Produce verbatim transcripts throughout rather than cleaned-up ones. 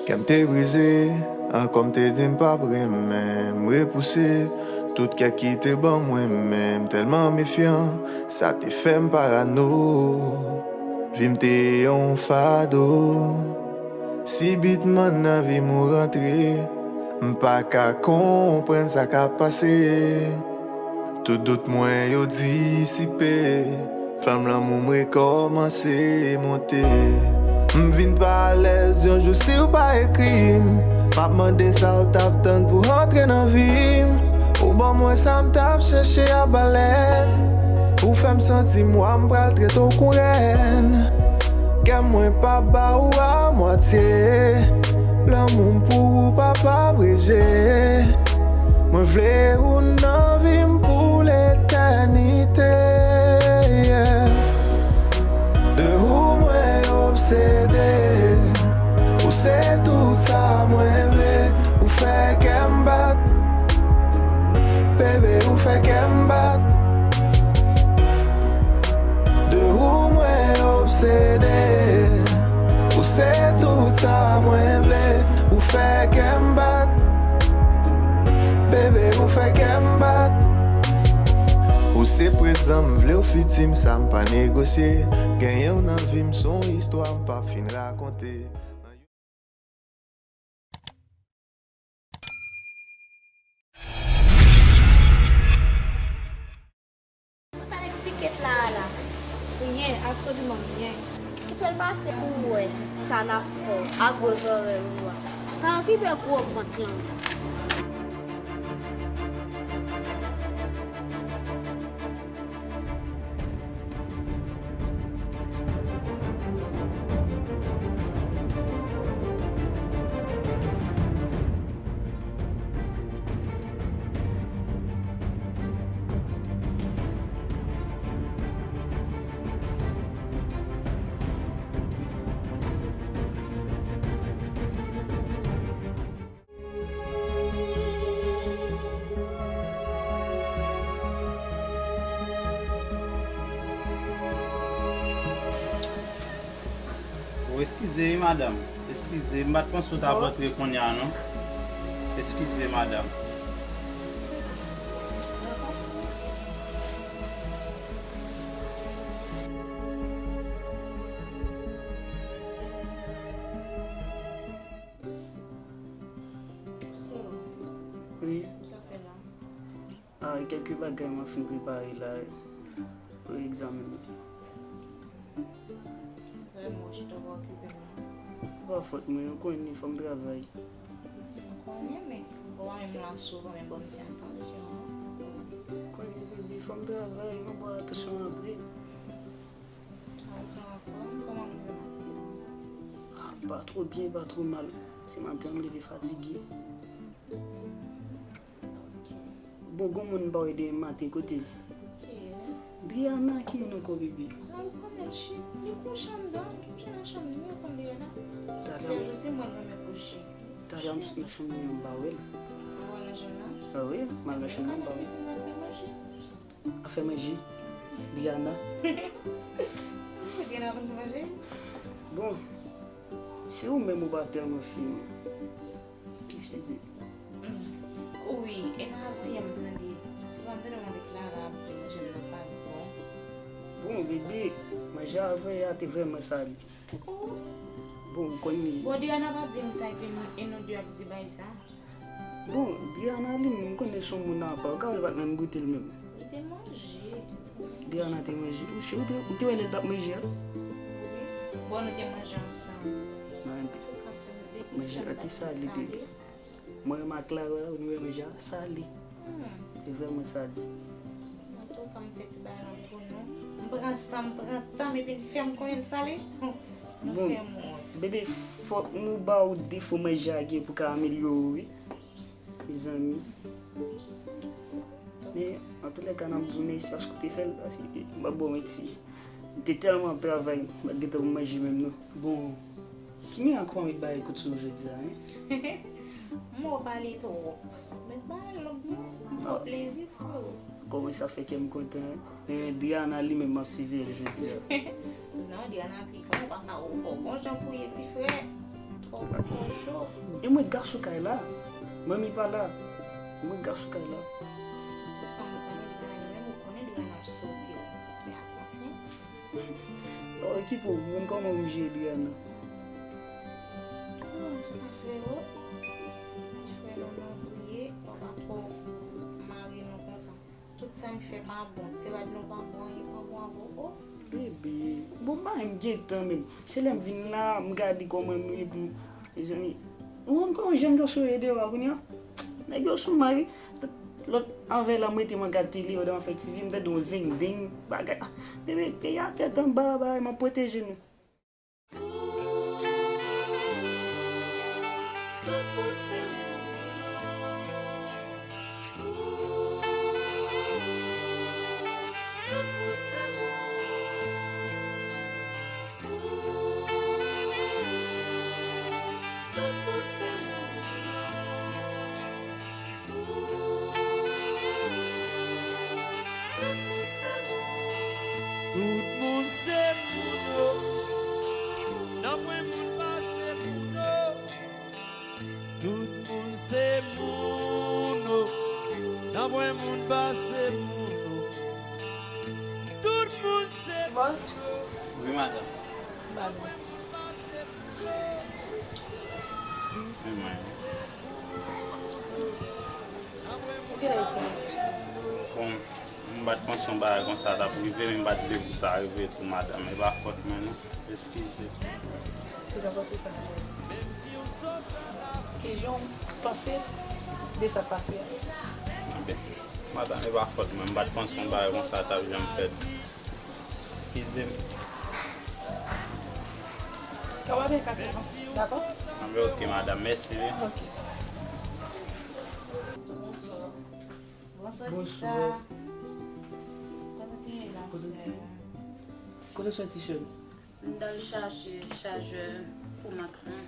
Kè m te brize, ankò m te di m p ap renmen m repouse tout kè ki te ban mwen, men m tèlman mefyan, sa te fè m parano. Vi m te yon fado. Sibitman nan vi m ou rantre, m pa ka konprann sa k ap pase. Tout dout mwen yo disipe, flanm lanmou m rekòmanse monte. M vin pa alèz yon jou si w pa ekri m. M ap mande sa w t ap tann pou w antre nan vi m. Ou ban mwen sa m t ap chèche a balèn. Ou fè m santi m wa, m pral trete w kon rèn. Kè mwen pa ba ou a mwatye. Lanmou m pou ou pa pa breje. Mwen vle ou nan vi m pou letènite. Yeah. De ou mwen obsede. Ou se tout sa mwen vle. Ou fè kè m bat. Bebe, ou fè kè m bat. De ou mwen obsede. Ou se tout sa mwen vle. Ou fè kè m bat. Bebe, ou fè kè m bat. Ou se prezan m vle, ou fiti m, sa m pa negosye. Genyen w nan vi m, se yon istwa m p ap fin rakonte. Mwen pral eksplike t la a la. Ryen, absoliman ryen. Kite l pase pou w wè sa n ap fè w ak gwo zòrèy ou a. Ka okipe gwo vant lan. Ou eskize wi, madanm. Eskize, m pa t panse w t ap antre kounye a, non. Eskize, madanm. Wi. Sa fè la? Ah, kèlke bagay mwen fin prepare la pou egzamen m. Sa fè mwen chita pa okipe mwen. Se pa fòt mwen, ou konnen fò m travay. Mwen konnen, men ou pa menm la souvan, men bon, ti atansyon. Ou konnen, bebe, fò m travay, mwen ba w atansyon apre. Sa w anfòm, kòman nou ye maten an? Ah, pa twò byen, pa twò mal. Se maten an m leve fatige. Bon, gon moun m pa wè demen maten, kote l? Kiyès? Driana, ki moun ankò, bebe? Ah, ou konnen l, chit. Li kouche anndan, li kouche nan chanm li, ou konn Driana. Talè m. Sèl jou se mwen l renmen kouche. Talè m sot nan chanm li an, m pa wè l. Ou wè l nan chanm nan? Ah wi, m al nan chanm li, m pa wè l. Ou ka nan kizin nan fè manje. Afè manje. Driana. Driana konn fè manje? Bon, se ou menm ou pa tèlman fim. Eskize. Mm. Wi, e nan avan yè m tande. Se pa m tande mwen avèk Clara ap di manje m nan pa bon. Bon, bebe, manje avan yè a te vrèman sale. Oh. Bon, ou konn li. Bon, Driana pa di m sa, epi nou, e nou de ap di bagay sa. Bon, Driana li menm, m konnen se yon moun apa, ou ka wè l pa t menm goute l menm. Li te manje. Driana te manje. Ou si ou te, ou te wè lè l t ap manje a? Wi. Bon, nou te manje ansanm. Manje a te sale, bebe. Mwen renmen ak Clara, nou wè manje a sale. Hmm. Se vrèman sale. Antouka, m fè ti bagay la pou nou. M pran san m, pran tan m, epi n fè m konnen l sale. Nou fè m wont. Bon, bebe, fòk nou ba w defo manje a gen pou ka amelyore w, wi. Mezanmi. Men, antoulèka, n ap di w mèsi paske w te fè l, paske m ap ba w manti. M te tèlman ap travay, m pa t gen tan pou m manje menm, non. Bon, ki miracle w met bagay kout sou ou jodi a, en? M wè w pale twòp. Met bagay long, non? M fè w plezi, freo. Kòman sa fè kè m kontan, en? Men Driana li menm m ap siveye l jodi a. Non, Driana pi gran, ou pa ka, ou fò gon jan pou ye ti frè. Ou cho. E mwen gas sou kay la. Manmi pa la. Mwen gas sou kay la. Ou pa anpil nan yo menm, ou konnen deja n ap sote. Fè atansyon. Oh, ki pou ou menm, kòman ou jere Adriana? Oh, antouka, frero, ti frè nou nan ou ye, fò pa twò mare nou konsa. Tout sa n fè pa bon, ti rad nou pa bon, anyen pa bon avè w, oh. Bebe, bon, m pa menm gen tan menm. Se lè m vin la, m gade kòman nou ye pou m, mezanmi. Ou konn kòman jèn gason ye deyò a kounye a? Nèg yo sou may, wi. Lòt anvè la, m rete m ap gade tele pandan m ap fè T V, m tande yon zengdeng, bagay. Ah, bebe, peyi a tèt anba, bagay, m ap pwoteje nou. Tout moun se moun. Tout moun se moun. Tout moun se moun. Tout moun se moun. Tout moun se moun, oh. Nanpwen moun pase moun, oh. Tout moun se moun, oh. Nanpwen moun pase moun, oh. Tout moun se moun, oh. Ti bòs? Wi, madanm. Ba nou. Bon, m pa t panse yon bagay konsa t ap rive, men m pa t vle pou sa rive tou, madanm. E pa fòt mwen, non. Eskize. Kijan w panse de sa k pase a? Anben, madanm, e pa fòt mwen. M pa t panse yon bagay konsa t ap janm fèt. Eskize m. Sa va byen pase, non? Dakò? Anben, oke, madanm. Mèsi, wi. Oke. Bonswa, sista. Kote w te ye la, sè? Kote w soti, cheri? M t al chache chajè pou mak lan.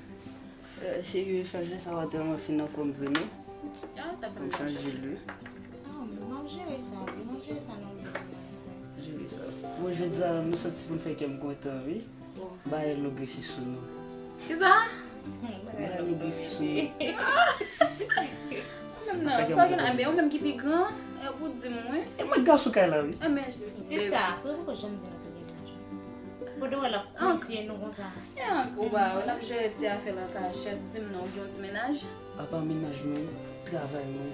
Eh, cheri, chajè sa va tèlman fin anfòm vre, non. Ah, sa fè m chanje l, wi. Ah, m ap jere sa, wi. M ap jere sa nan jou. Jere sa. Bon, jodi a, nou soti pou n fè kè m kontan, wi. Bon. Bay logre si sou nou. Kisa? Bay logre si sou nou. Menm nan, sa gen, anben, ou menm ki pi gran, e pou di m, wi. E mwen gason kay la, wi. Anben, sista, frè, poko janm di nou se gen laj. Kote w wè l ap konseye nou konsa? E ank, ou pa wè, l ap jere ti afè l an kachèt. Di m non, ou gen yon ti mennaj? Apa mennaj mwen, travay mwen.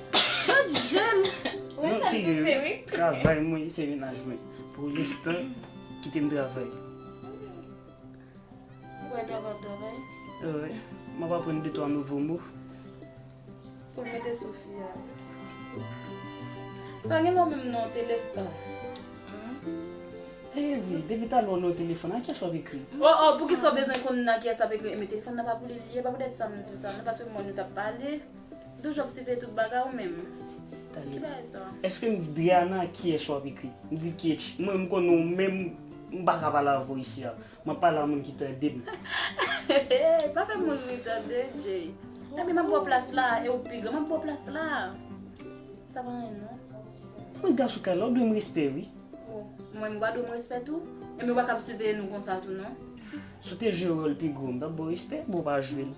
Gad jèl! Non, serye, wi. Travay mwen, se mennaj mwen. Pou lestan, kite m travay. Ou wè travay ap travay? Wi, m ap aprann de twa nouvo mo. Pou l mete sou fi a. Sa gen non menm non telefòn. Evi, depi talè w nan telefòn, a kiyès w ap ekri? Oh, oh, poukisa w bezwen konn nan kiyès l ap ekri? Men telefòn nan pa pou li li ye, pa poutèt sa m di sa, non, paske mwen nou t ap pale. Toujou ap siveye tout bagay ou menm. Tande. Ki bagay sa? Èske m di Driana kiyès w ap ekri? M di Ketch. Mwen, m konnen w menm, m pa ka pale avè w isi a. M ap pale a moun ki tande m. Pa fè moun ri tande, Jay. Ebyen, m ap ba w plas la, e ou pi gran, m ap ba w plas la. Sa pa anyen, non. Mwen gason kay la, ou dwe m respè, wi. Oh, mwen, m pa dwe w respè tou? Ebyen, ou pa kab siveye nou konsa tou, non. Si w te jwe wòl pi gwo, m t ap ba w respè, bon, w pa jwe l.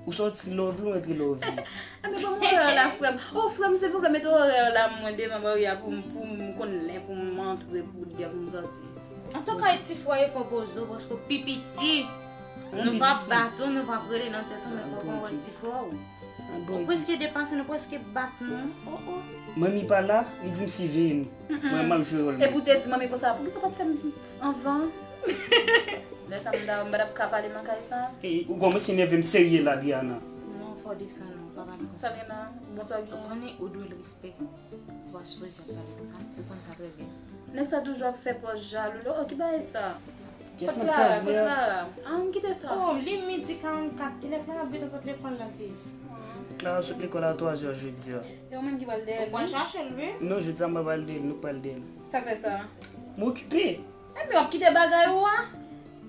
Ou sòti love li, ou rantre love li. Ebyen, ban m orè la, frè m. Oh, frè m, silvouplè, mete orè la, mwen, devan barye a pou m, pou m konn lè pou m antre, pou lè pou m sòti. Antouka, e ti frè yo fò poze w, paske w pi piti. Nou p ap bat ou, nou p ap rele nan tèt ou, men fò w konn wè ti frè w. Ou prèske depase nou, prèske bat nou. Oh, oh. Manmi pa la, li di m siveye nou. Mwen, m ap jwe wòl mwen. Epi w te di manmi konsa, poukisa w pa t fè m anvan? Lè sa m ta, m pa t ap ka pale nan kay sa. Ey, ou kòmanse nève m serye la, Diana. Non, fò w desann, non, pa pale konsa. Sa gen la? Bonswa, gen. Ou konnen ou dwe l respè. Ou pa sipoze ap pale konsa, ou konn sa trè byen. Nèg sa toujou ap fè pòz jalou la. Oh, ki bagay sa? Kot Clara? Kot Clara? Ah, ann kite sa. Oh, li midi karannkat. Kilè Clara ap gentan sot lekòl la, sis? Clara sot lekòl a twazè jodi a. E ou menm ki pral dèyè l? Ou pral chache l, wi. Non, jodi a m pa pral dèyè l, nou k pral dèyè l. Sa k fè sa? M okipe. Ebyen, w ap kite bagay ou a?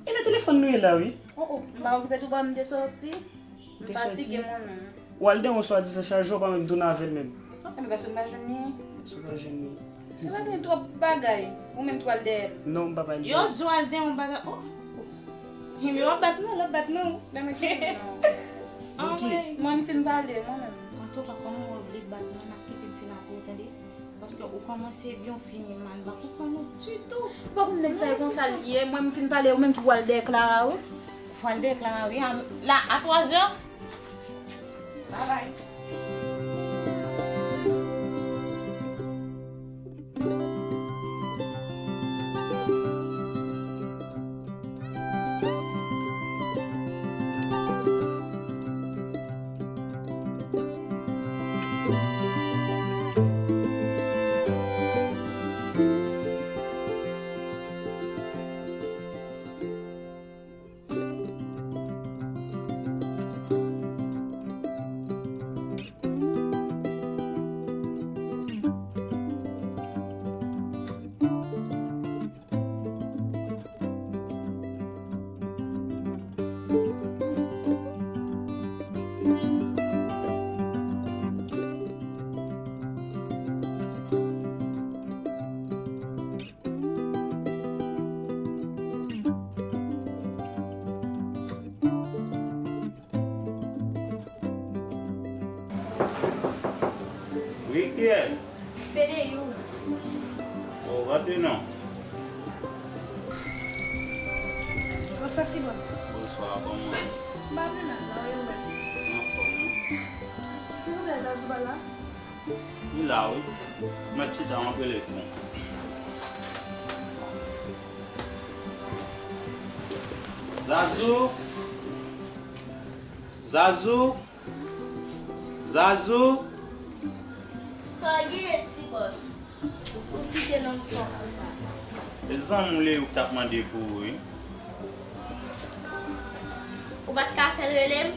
E nan telefòn nou ye la, wi. Oh, oh, m pa okipe tou, ba m te soti. M fatige, mwen menm. W al dèyè yon swadizan chajè, w pa menm tounen avè l menm. Ebyen, paske m pa jwenn li. Paske w pa jwenn li. Ou pa gen twòp bagay, ou menm ki pral dèyè l. Non, m pa pral dèyè l. Yo di w al dèyè yon bagay. Oh, oh. Himi, w ap bat mwen, l ap bat mwen. Nan men ki non. Anmwey. Mwen, m fin pale, mwen menm. Antouka, kòman w vle bat mwen, m ap kite di la pou ou, tande? Paske ou kòmanse byen, ou fini mal. M pa konprann ou ditou. Ou pa konn nèg sa e konsa l ye. Mwen, m fin pale, ou menm ki pral dèyè Clara, wi. Ou pral dèyè Clara, wi. A, la, a twazè. Babay. Wi, kiyès? Se Leyou. O, rantre non. Bonswa, ti bòs. Bonswa, kòman? M pa pi mal, la, wi, ou menm? Anfòm, wi. Silvouplè, Zazou pa la? Li la, wi. Mèt chita, m ap rele l pou ou. Zazou! Zazou! Zazou! Sa w genyen, ti bòs? Ou site non m fò konsa. E zanmi w Leyou k t ap mande pou ou, wi. Ou pa t ka fè l rele m?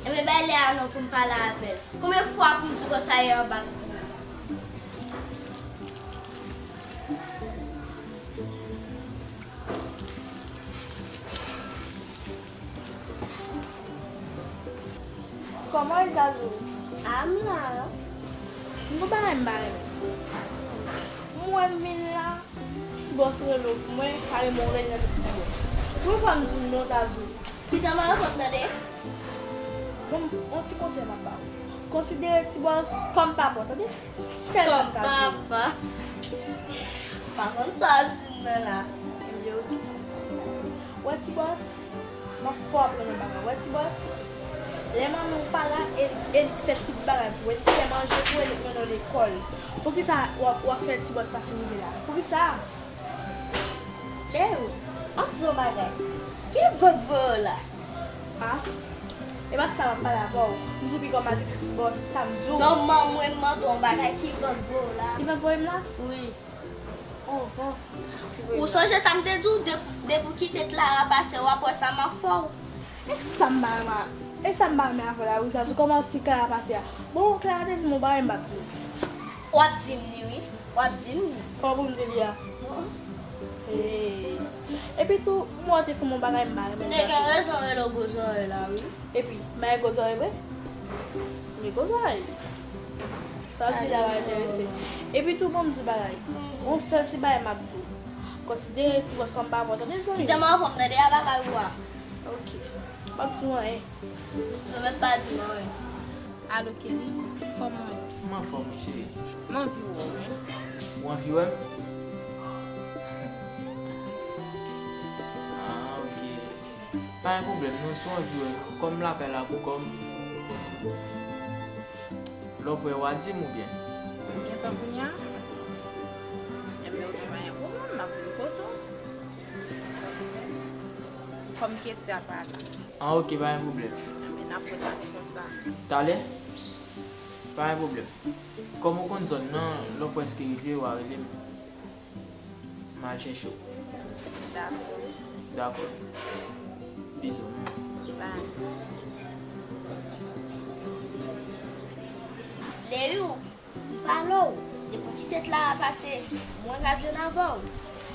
Enben, bay Leyou non pou m pale avè l. Konbyen fwa pou m di w konsa e anba pou ou? Kòman w ye, Zazou? A, m la. M gon bagay m ba w. M wè m vin la, ti bòs rele w pou mwen, pa gen mwen rele nan ti bòs. Premye fwa m di w non, Zazou. Kite m al fòt tande. Bon, yon ti konsèy m ap ba w. Konsidere ti bòs kòm papa w, tande? Sèl sa m ka di w. Papa. Pa konn sa w ap di m nan la. Ebyen, oke. Wè, ti bòs, m ap fè w aprann yon bagay. Wè, ti bòs, lè manman w pa la, e, e li k fè tout bagay pou ou, e li k fè manje pou ou, e li k mennen w lekòl. Poukisa w ap, w ap fè ti bòs pase mizè la? Poukisa? Leyou, m ap di w yon bagay. Ki vant voye w la? A? E pa sa m ap pale avè w. M di w piga w maltrete ti bòs, se sa m di w. Non, manman mwen mande w yon bagay, ki vant voye w la? Ki vant voye m la? Wi. Oh, bon. Ou sonje sa m te di w, de-, depi w kite Clara pase, w ap wè sa m ap fè w. E sa m pa renmen, e sa m pa renmen avè w la, wi, Zazou, kòman si Clara pase a? Bon, Clara te di m yon bagay m p ap di w. W ap di m li, wi. W ap di m li. Kòman pou m di li a? Bon. Hey. Epi tou, m wè w te fè m yon bagay m pa renmen, Zazou. Te gen rezon rele w gwo zòrèy la, wi. Epi, m pa gen gwo zòrèy vre? M gen gwo zòrèy. Sa w di la pa enterese. Epi tou, bon, m di w bagay. Yon sèl ti bagay m ap di w. Konsidere ti bòs kòm papa w, tande, zanmi? Kite m anfòm, tande, a bagay ou a. Oke. M p ap di w anyen. Ou mèt pa di m anyen. Alo, Kelly, kòman w ye? M anfòm, wi, cheri. M anvi wè w, wi. Ou anvi wè m? Ah, oke. Pa gen pwoblèm, non, si w anvi wè m, kòm lakay la pou kò m. Lè w prè, w a di m oubyen? M gentan kounye a. Enben, oke, pa gen pwoblèm, m ap vin kote w. Kòm Ketty a pa la. Ah, oke, pa gen pwoblèm. Enben, n ap wè talè konsa. Talè? Pa gen pwoblèm. Kòm ou konn zòn nan, lè w prèske rive, w a rele m. M al chèche w. Dakò. Dakò. Bizou. Bye. Leyou, m pale w. Depi w kite Clara pase, mwen k ap jwenn avè w.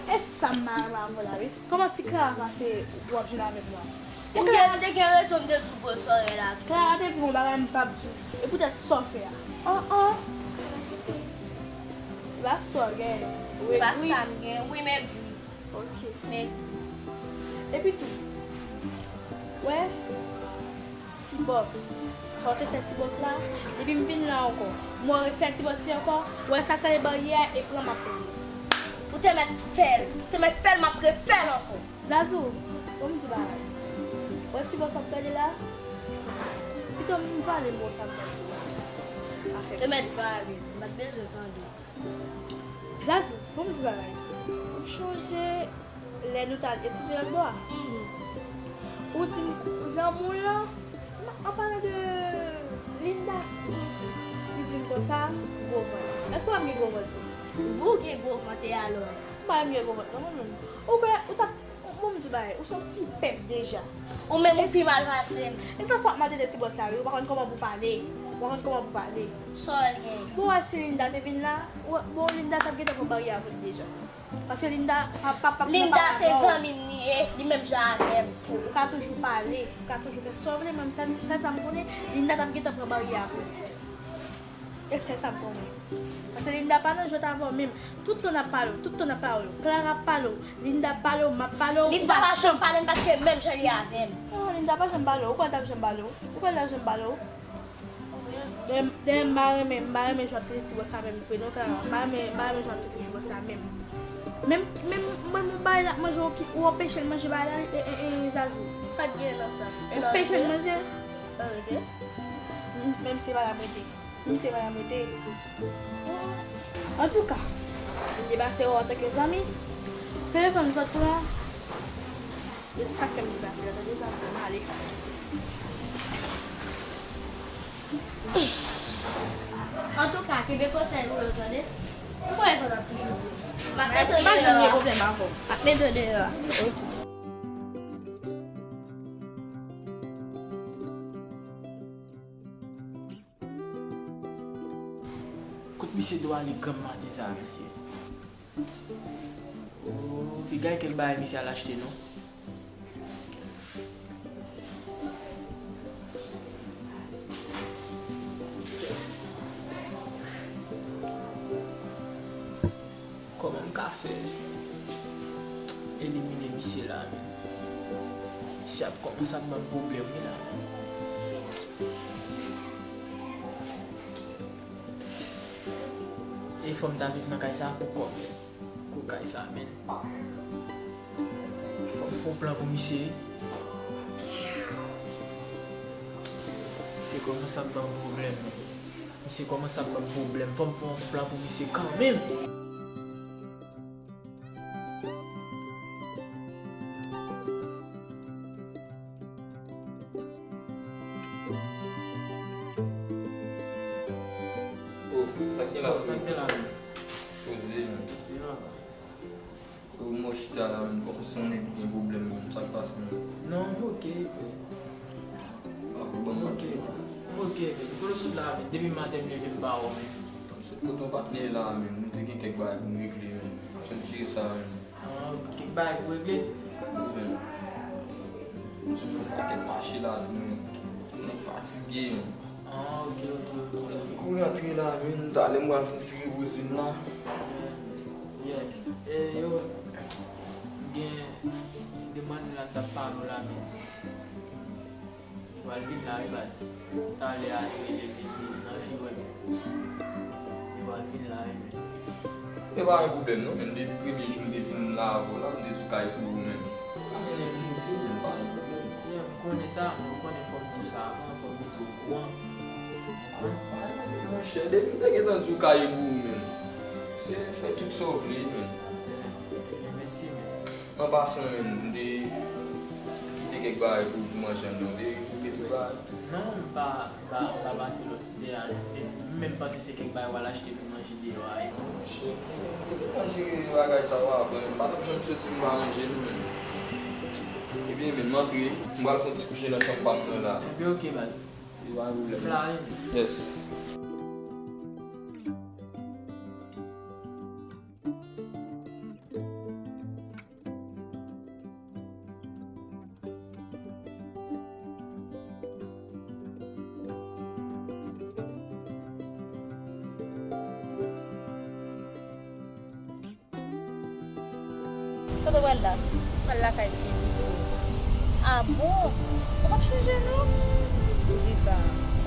E sa m pa renmen avè w la, wi. Kòman si Clara pase, w ap jwenn avèk mwen? Ou gentan te gen rezon m te di w gwo zòrèy la. Clara te di m yon bagay m p ap di w. E poutèt sa w fè a. An, an. Ba sa w gen. Ou egri. Ba sa m gen. Wi, m egri. Ok. M egri. Epi tou, wè, ti bòs. Sa w te fè ti bòs la, depi m vin la ankò, m wè w refè ti bòs li ankò, w wè sa k rele baryè a, e pran m ap pran. Ou te mèt fè l. Ou te mèt fè l, m ap refè l ankò. Zazou, bon m di w bagay. Wè ti bòs ap gade la, pito m vale mo sa m t ap di w la. Afè. Te mèt vale, m pa t bezwen tande. Zazou, bon m di w bagay. Ou chonje lè nou t al etidye lòt bò a? Mhm. Ou di m, zanmi w lan, an palan de Linda, li di m konsa, gwo vant. Èske w pa m gen gwo vant tou? Ou gen gwo vant e alò? M pa menm gen gwo vant non, mwen menm. Ou kwè, ou t ap Bon, m di w bagay, ou se yon ti pès deja. Ou menm ou pi mal pase m. E sa fòk m al tande ti bòs la, wi. Ou pa konn kòman pou pale. Ou pa konn kòman pou pale. Sa w wè l gen? Bon, wè si Linda te vin la, w-, bon, Linda t ap gentan pran baryè a pou li deja. Paske Linda pa, pa, pa, Linda pa se zanmi m li ye, li menm jan avè m. Ou ka toujou pale, ou ka toujou fè sa w vle, mwen, sèl, sèl sa m konnen, Linda t ap gentan pran baryè a pou li. E sèl sa m konnen. Paske Linda pa nan jwèt avè w menm. Tout tan n ap pale w, tout tan n ap pale w. Clara ap pale w, Linda ap pale w, m ap pale w, Linda pa janm pale m paske menm jan li avè m. Non, Linda pa janm pale w. Ou kwè l t ap janm pale w? Ou kwè l t ap janm pale w? Dayè, dayè, m pa renmen, m pa renmen jan w ap trete ti bòs sa menm vre non, Clara. M pa renmen, m pa renmen jan w ap trete ti bòs sa menm. Menm, menm, menm yon bagay l ap manje, ou ki, ou anpeche l manje bagay la, e, e, e, Zazou. Sa k gen nan sa? Ou anpeche l manje? Arete. Menm se pa la manje. Misye pa janm rete. Antouka, m debase w antanke zanmi. Se leson m sot pran. E se sa k fè m debase la, tande zanmi, m ale. Antouka, kenbe konsèy ou yo, tande. M kwè sa w t ap toujou di. M ap mete w deyò a. M pa janm gen pwoblèm avè w. M ap mete w deyò a. Ok. Kot misye dwe ale granm maten sa, mesye? Oh, piga e kèk bagay misye al achte, non? Kòman m ka fè elimine misye la menm? Misye ap kòmanse ap ban m pwoblèm wi la. E fò m ta viv nan kay sa pou kòb. Kou kay sa menm. Fò m fè yon plan pou misye. Misye kòmanse ap ban m pwoblèm. Misye kòmanse ap ban m pwoblèm. Fò m fè yon plan pou misye kanmenm. Oh, sa k gen la, frè? Sa k gen la menm? Poze menm. Poze la. Yo, mwen chita la, menm, kòmsi yon nèg ki gen pwoblèm, menm, sa k pase, menm? Non, m oke, frè. Pa vle ban m manti, non. M oke, frè. Kote w sot la, menm? Depi maten m leve, m pa wè w, menm. M sot kote yon patnè la, menm. Nou te gen kèk bagay pou n regle, menm. M sot jere sa, menm. Ah, kèk bagay pou regle? Wi, menm. M sot fè yon pakèt mache la, tou, menm. Nèg fatige, menm. Ah, ok, ok, ok, ok. Kou rantre la, menm, talè m pral fè yon ti repoze m la. Yeah. E yo, gen ti demwazèl la k t ap pale w la, menm. Li pral vin la, wi, baz. Talè a, li rele m, li di, nan fi wè m. Li pral vin la, wi, menm. E pa gen pwoblèm, non, menm. Depi premye jou m te vin la avè w la, m te di w kay pou ou, menm. Pa mennen m moute, menm, pa gen pwoblèm. Yeah, m konnen sa, men w konnen fò m di w sa avan, fò m mete w okouran. Monchè, depi m te gentan di w kay pou ou menm. Se fè tout sa w vle menm. Ebyen, mèsi menm. An pasan menm, m te kite kèk bagay pou, pou manje anndan, w te koupe tout bagay? Non, m pa, m pa, m pa pase lòt kote a. M menm panse se kèk bagay w al achte pou manje deyò a. Monchè, m te gentan jere bagay sa yo avan, m pa t ap janm soti m pa ranje l menm. Ebyen, menm, m antre, m pral fè yon ti kouche nan chanm pa m nan la. Ebyen, ok, baz. Li pa yon pwoblèm. Fly. Yes. Kote w pral la? Pral lakay Kelly, Rose. Ah bon? Ou p ap chanje non? Poukisa?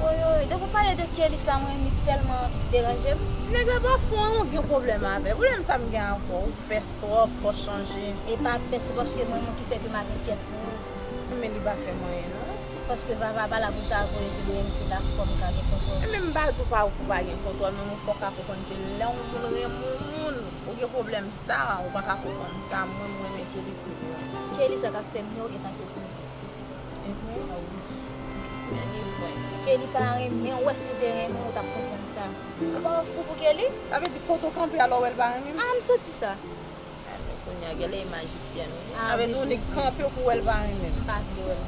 Oyoy, depi w pale de Kelly sa, mwen, li tèlman deranje m. Ti nèg la pa fou, ou gen pwoblèm avè l. Pwoblèm sa m gen avè w? Ou pès twòp, fò w chanje. E pa pès, se paske mwen menm ki fè ke m ap enkyèt pou ou. Men li pa fè m anyen non. Paske Vava pa la pou ta voye je li, menm ki la fò m ka gen kontwòl. E menm m pa di w pa, ou pa gen kontwòl, men ou fò w ka konprann ke lè yon moun renmen yon moun, ou gen pwoblèm sa, ou pa ka konprann sa, mwen, m renmen Kelly pi lwen. Kelly sa k ap fè m yo etanke kouzin. Mhm. Ah wi. Dènye fwa. Kelly pa renmen w, wè si l te renmen w, ou t ap konprann sa. Apa w fou pou Kelly? Sa vle di kote w kanpe a lè w wè l pa renmen m? Ah, m santi sa. Ah, men kounye a, genlè e majisyèn, wi. Ah, sa vle di ou nik kanpe pou w wè l pa renmen m. M pa vle wè l.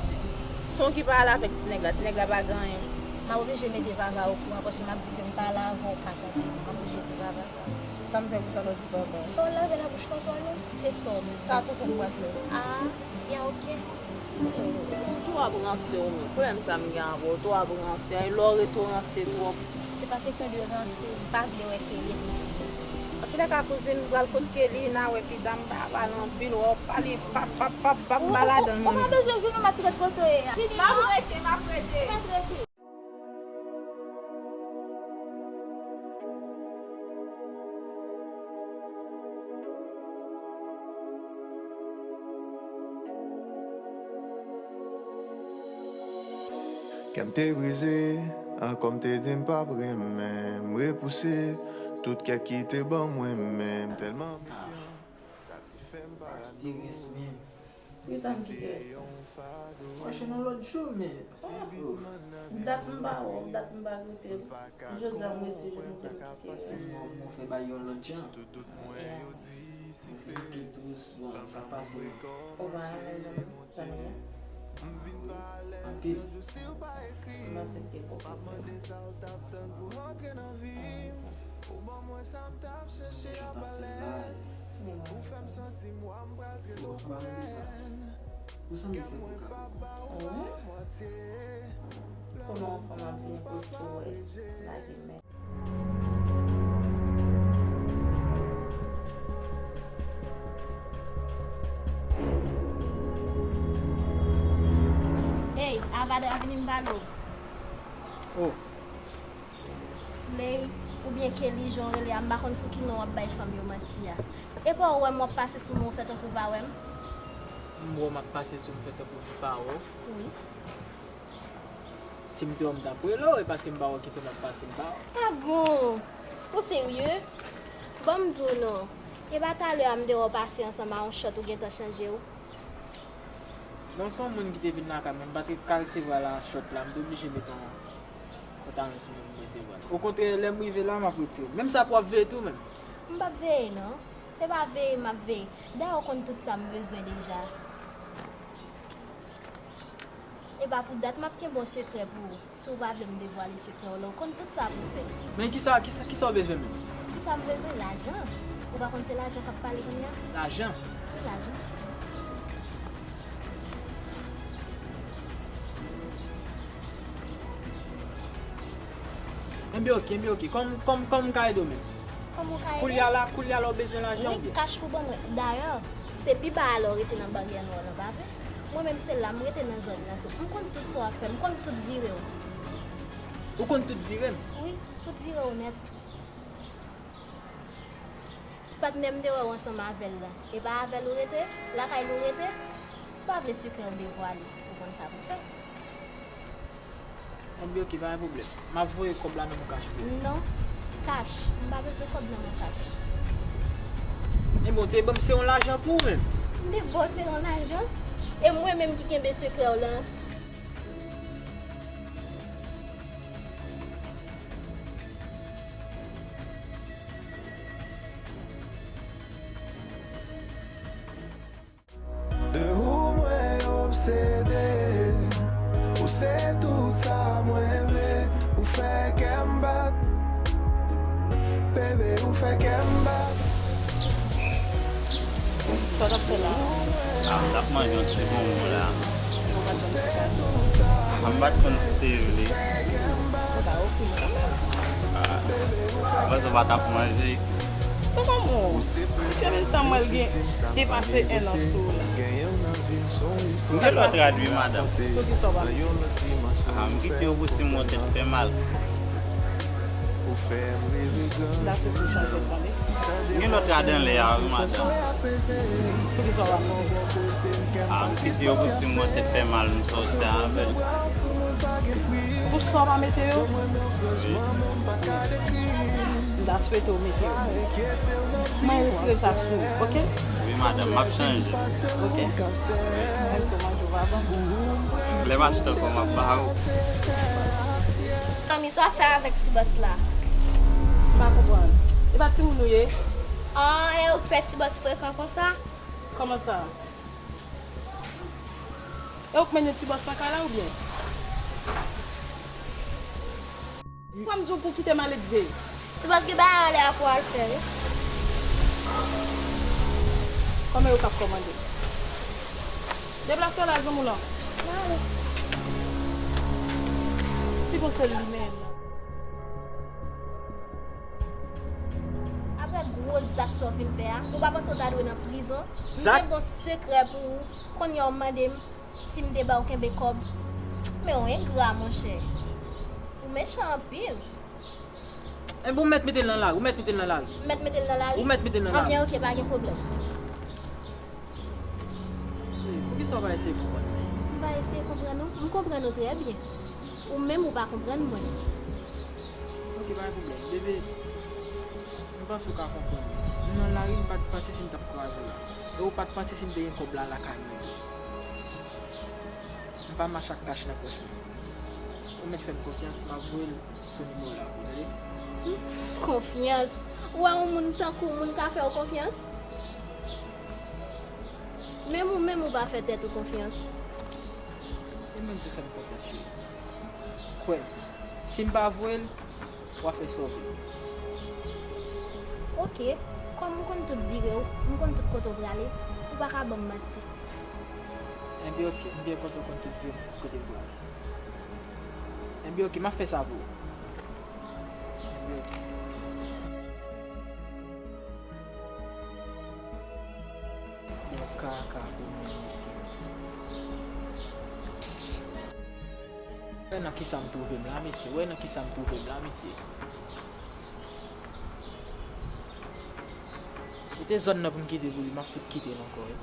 Si w ki pa ale avèk ti nèg la, ti nèg la pa gen anyen. M ap oblije mete Vava okouran, paske m ap di ke m pale avè w, ou pa tande. M oblije di Vava sa. Sa m fè pou sa lè w di Vava? Fò w lave labouch tonton nou, se sa w menm. Sa tonton m pral fè? Ah, byen, oke. Ou twò ap ranse ou menm. Pwoblèm sa m gen avè w, ou twò ap ranse. Ay, lè w rete w ranse twòp. Se pa kesyon de ranse, m pa vle wè Kelly. Antoulèka, kouzin, m pral kot Kelly, n a wè pita, m pa pale anpil, wè w pale pap, pap, pap, pap, m pa ladan l mwen menm. Ou pa bezwen vin non, m ap ret kote w ye a. Vini non. M ap rete, m ap rete. Ou mèt rete. Kè m te brize, ankò m te di m p ap renmen, m repouse tout kèk ki te ban mwen, men m tèlman mefyan, sa te fè m pa nou. Kite rès menm. Poukisa m kite rès la? Fò w jwenn yon lòt jou, men. Dat m pa wè w, dat m pa koute w. Jodi a m resi jwenn w pou m kite rès. Mwen, mwen fè bagay yon lòt jan. Yeah. Mwen vin pi dous, bon, sa pase, non. Ou pa renmen zanmi, zanmi a? Anpil. M panse m te konprann. Ou ban mwen sa m t ap chèche anba lè. Ou fè m santi m wa, m pral trete w prens. Ou sanble fè koka. Kòman yon fanm ap vin kote w, lage men. Ey, Avada, vini m pale w. Oh. Slay, oubyen Kelly, jan w rele a, m pa konn sou ki non w ap bay fanm yo manti a. Epa w wè m w ap pase sou mwen, w fè tankou w pa wè m? M wè w m ap pase sou m, fè tankou m pa wè w? Wi. Si m te wè w, m t ap rele w, e paske m pa wè w ki fè m ap pase, m pa wè w. Ah bon? Ou serye? Ban m di w non. Epa talè a m te wè w pase ansanm a yon short, ou gentan chanje w? Non, se yon moun ki te vin lakay mwen, m pa t ka resevwa la short la, m te oblije mete yon pantalon sou mwen pou m resevwa l. Okontrè, lè m rive la, m ap retire l. Menm sa pou w ap veye tou menm. M p ap veye non. Se pa veye m ap veye. Dayè w konn tout sa m bezwen deja. Epa pou dat m ap kenbe yon sekrè pou ou. Si w pa vle m devwale sekrè w la, w konn tout sa pou w fè. Men kisa, kisa, kisa w bezwen menm? Kisa m bezwen? Lajan. Ou pa konn se lajan k ap pale kounye a? Lajan? Wi, lajan. Enben oke, enben oke. Kòm, kòm, kòm m ka ede w menm? Kòm ou ka ede m? Koulye a la, koulye a la w bezwen lajan oubyen? Wi, kach pou ban mwen. Dayè, se pi ba a lè w rete nan baryè nwa nan, pa vre? Mwen menm se la m rete nan zòn nan tou. M konn tout sa w ap fè, m konn tout vire w. Ou konn tout vire m? Wi, tout vire w nèt. Ti patnè m te wè w ansanm avè l la. E pa avè l ou rete? Lakay li w rete? Si w pa vle sekrè w devwale, ou konn sa pou w fè. Enben oke, pa gen pwoblèm. M ap voye kòb la nan men w kach pou ou. Non, kach. M pa bezwen kòb nan men w kach. Enben w te ban m se yon lajan pou ou menm. M te ba w se yon lajan? E mwen menm ki kenbe sekrè w lan? De ou mwen obsede, ou se tout sa mwen vle, ou fè kè m bat, bebe, ou fè kè m bat. Sa w t ap fè la? Ah, m t ap manje yon ti bonbon la. Ou pa t ban m ti kado? Ah, m pa t konn si w te vle. Ou pa ofri m kanmenm. Ah, m panse w pa t ap manje. Men kòman w Cheri, sa mwen gen depase en an sou ou la. M gen lòt rad wi, madanm. Poukisa w pa mete? Ah, m kite yo pou si m wè tèt fè mal. La sou tou chanje tande. M gen lòt rad anlè a wi, madanm. Poukisa w pa mete? Ah, m kite yo pou si m wè tèt fè mal, m sòti avè l. Pou sa w pa mete yo? Wi. M ta swete w mete yo. Mwen retire sa sou ou, oke? Wi, madanm, m ap chanje. Oke? Mwen tou manje w avan. Lè m achte ankò, m ap ba ou. Zanmi, sa w ap fè avèk ti bòs la? M pa konprann. E pa timoun ou ye? An, e ou k fè ti bòs frekan konsa? Kòman sa? E ou k mennen ti bòs nan kay la oubyen? Fò m di w pou w kite maledve. Ti bòs gen bagay anlè a pou al fè, wi. Kòman yo k ap kòmande? Deplase w la, zanmi w lan. Mwen ale. Ki bon sèl li menm nan? Apre gwo zak sa w fin fè a, ou pa panse w ta dwe nan prizon? M gen bon sekrè pou ou. Kounye a w mande m si m te ba w kenbe kòb. Men w engra, monchè. Ou mechan anpil. Enben, ou mèt mete l nan lari, ou mèt mete l nan lari. M mèt mete l nan lari? Ou mèt mete l nan lari. Anbyen, oke, pa gen pwoblèm. Hey, poukisa w pa eseye konprann mwen? M pa eseye konprann ou? M konprann ou trè byen. Ou menm, ou pa konprann mwen. Oke, pa gen pwoblèm. Bebe, m panse w ka konprann mwen. M nan lari, m pa t panse si m t ap kwaze w la. E ou pa t panse si m te gen kòb la lakay mwen tou. M pa mache ak kach nan pòch mwen. Ou mèt fè m konfyans, m ap voye l sou nimewo la pou ou, tande? Konfyans? Ou wè yon moun tankou w, moun ka fè w konfyans? Menm ou menm ou pa fè tèt ou konfyans. E mwen di fè m konfyans, cheri. Kwè m, si m pa voye l, w a fè sa w vle. Oke, kòm m konn tout vire w, m konn tout kote w prale, ou pa ka ban m manti. Enben oke, m byen kontan w konn tout vire m, tout kote m prale. Enben oke, m ap fè sa pou ou. Enben oke. Bon kaka pou mwen, mesye. Wè nan kisa m twouve m la, mesye. Wè nan kisa m twouve m la, mesye. E te zòn nan pou m kite pou li, m ap fout kite l ankò, wi.